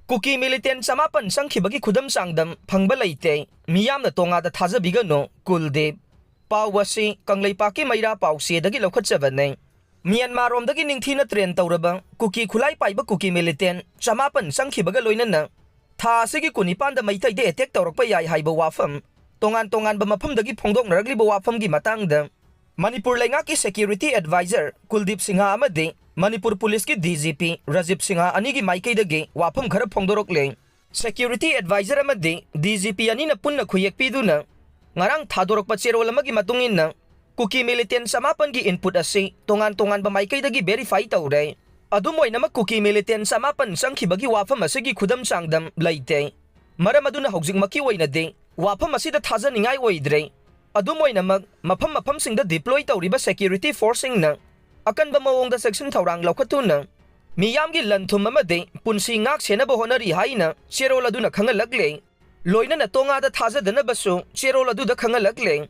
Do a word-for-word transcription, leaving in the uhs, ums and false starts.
ꯀꯨꯀꯤ militant ꯆꯃꯥꯄꯟ ꯆꯪꯈꯤꯕꯒꯤ ꯈꯨꯗꯝ ꯆꯥꯡꯗꯝ ꯐꯪꯕ ꯂꯩꯇꯦ꯫ ꯃꯤꯌꯥꯝꯅ ꯇꯣꯉꯥꯗ ꯊꯥꯖꯕꯤꯒꯅꯨ, ꯀꯨꯜꯗꯤꯞ꯫ ꯄꯥꯎ ꯑꯁꯤ ꯀꯪꯂꯩꯄꯥꯛꯀꯤ ꯃꯩꯔꯥ ꯄꯥꯎꯆꯦꯗꯒꯤ ꯂꯧꯈꯠꯆꯕꯅꯤ꯫ ꯃ꯭ꯌꯥꯟꯃꯥꯔꯔꯣꯝꯗꯒꯤ ꯅꯤꯡꯊꯤꯅ train ꯇꯧꯔꯕ ꯀꯨꯀꯤ ꯈꯨꯠꯂꯥꯏ ꯄꯥꯏꯕ ꯀꯨꯀꯤ militant ꯆꯃꯥꯄꯟ ꯆꯪꯈꯤꯕꯒ ꯂꯣꯏꯅꯅ ꯊꯥ ꯑꯁꯤꯒꯤ ꯀꯨꯟꯅꯤꯄꯥꯟꯗ ꯃꯩꯇꯩꯗ attack ꯇꯧꯔꯛꯄ ꯌꯥꯏ ꯍꯥꯏꯕ ꯋꯥꯐꯝ ꯇꯣꯉꯥꯟ ꯇꯣꯉꯥꯟꯕ ꯃꯐꯝꯗꯒꯤ ꯐꯣꯡꯗꯣꯛꯅꯔꯛꯂꯤꯕ ꯋꯥꯐꯝꯒꯤ ꯃꯇꯥꯡꯗ ꯃꯅꯤꯄꯨꯔ ꯂꯩꯉꯥꯛꯀꯤ security advisor ꯀꯨꯜꯗꯤꯞ ꯁꯤꯡꯍ ꯑꯃꯗꯤ ꯃꯅꯤꯄꯨꯔ ꯄꯨꯂꯤꯁꯀꯤ D G P Rajiv Singh ꯑꯅꯤꯒꯤ ꯃꯥꯏꯀꯩꯗꯒꯤ ꯋꯥꯐꯝ ꯈꯔ ꯐꯣꯡꯗꯣꯔꯛꯂꯦ꯫ Security advisor ꯑꯃꯗꯤ D G P ꯑꯅꯤꯅ ꯄꯨꯟꯅ ꯈꯨꯌꯦꯛ ꯄꯤꯗꯨꯅ ꯉꯔꯥꯡ ꯊꯥꯗꯣꯔꯛꯄ ꯆꯦꯔꯣꯜ ꯑꯃꯒꯤ ꯃꯇꯨꯡ ꯏꯟꯅ, ꯀꯨꯀꯤ militant ꯆꯃꯥꯄꯟꯒꯤ input ꯑꯁꯤ ꯇꯣꯉꯥꯟ ꯇꯣꯉꯥꯟꯕ ꯃꯥꯏꯀꯩꯗꯒꯤ verify ꯇꯧꯔꯦ꯫ ꯑꯗꯨꯝ ꯑꯣꯏꯅꯃꯛ, ꯀꯨꯀꯤ militant ꯆꯃꯥꯄꯟ ꯆꯪꯈꯤꯕꯒꯤ ꯋꯥꯐꯝ ꯑꯁꯤꯒꯤ ꯈꯨꯗꯝ ꯆꯥꯡꯗꯝ ꯂꯩꯇꯦ꯫ ꯃꯔꯝ ꯑꯗꯨꯅ ꯍꯧꯖꯤꯛꯃꯛꯀꯤ ꯑꯣꯏꯅꯗꯤ ꯋꯥꯐꯝ ꯑꯁꯤꯗ ꯊꯥꯖꯅꯤꯡꯉꯥꯏ ꯑꯣꯏꯗ꯭ꯔꯦ꯫ ꯑꯗꯨꯝ ꯑꯣꯏꯅꯃꯛ, ꯃꯐꯝ ꯃꯐꯝꯁꯤꯡꯗ deploy ꯇꯧꯔꯤꯕ security forceꯁꯤꯡꯅ ꯑꯀꯟꯕ ꯃꯑꯣꯡꯗ ꯆꯦꯛꯁꯤꯟ ꯊꯧꯔꯥꯡ ꯂꯧꯈꯠꯇꯨꯅ ꯃꯤꯌꯥꯝꯒꯤ ꯂꯟ ꯊꯨꯝ ꯑꯃꯗꯤ ꯄꯨꯟꯁꯤ ꯉꯥꯛ ꯁꯦꯟꯅꯕ ꯍꯣꯠꯅꯔꯤ ꯍꯥꯏꯅ ꯆꯦꯔꯣꯜ ꯑꯗꯨꯅ ꯈꯪꯍꯜꯂꯛꯂꯦ꯫ ꯂꯣꯏꯅꯅ ꯇꯣꯉꯥꯗ ꯊꯥꯖꯗꯅꯕꯁꯨ ꯆꯦꯔꯣꯜ ꯑꯗꯨꯗ ꯈꯪꯍꯜꯂꯛꯂꯦ꯫